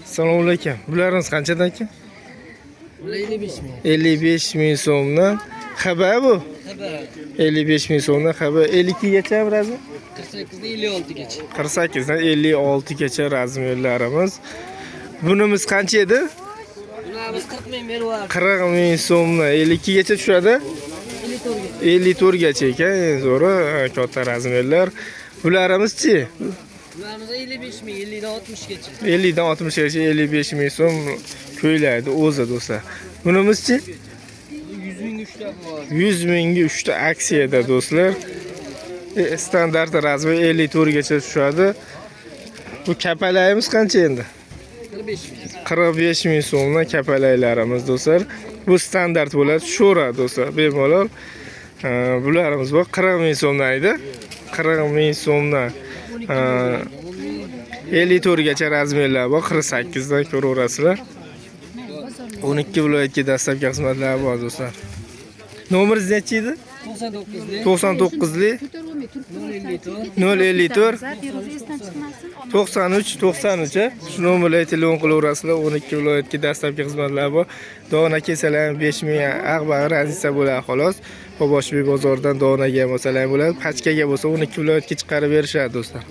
Assalomu alaykum. Bularimiz qanchadan aka? 55 ming. 55 ming so'mdan. Xabar bu. 55 ming so'mdan xabar. 52 gacha razmi? 48 dan 56 gacha. 48 dan 56 gacha razmerlarimiz. Bunimiz qancha edi? Bularimiz 40 ming berib 40 ming so'mdan 52 gacha tushadi. 54 gacha. 54 gacha ekan, eng zo'ri katta razmerlar. Bularimiz-chi? Bularimiz 55 ming, 50 dan 60 gacha. 50 dan 60 gacha 55 ming so'm ko'ylakdi o'zi do'stlar. Bunimizchi? 100 ming 3 ta bor. 100 mingga 3 ta aksiyada do'stlar. Standart razmer 54 gacha tushadi. Bu kapalagimiz qancha endi? 45 ming. 45 ming so'mdan kapalaklarimiz do'stlar. Bu standart bo'ladi, sho'ra do'stlar, bemalol. Bularimiz bor 40 ming so'mdan edi. 40 ming so'mdan. 54 gacha razmerlar bor, 48 dan ko'raverasizlar. 12 viloyatga dastlabki xizmatlar bor do'stlar. Nomeringiz nechi edi? 99 99lik 054 054 esdan chiqmasin. 93 93 a? Shu nomerlarga telefon qilaverasizlar. 12 viloyatga dastlabki xizmatlar bor. Dona kelsalar ham 5 ming ag'bag'ir разница bo'ladi xolos. Boboshbek bozoridan donaga ham olsalar ham bo'ladi. Pachkaga bo'lsa 12 viloyatga chiqarib berishadi do'stlar.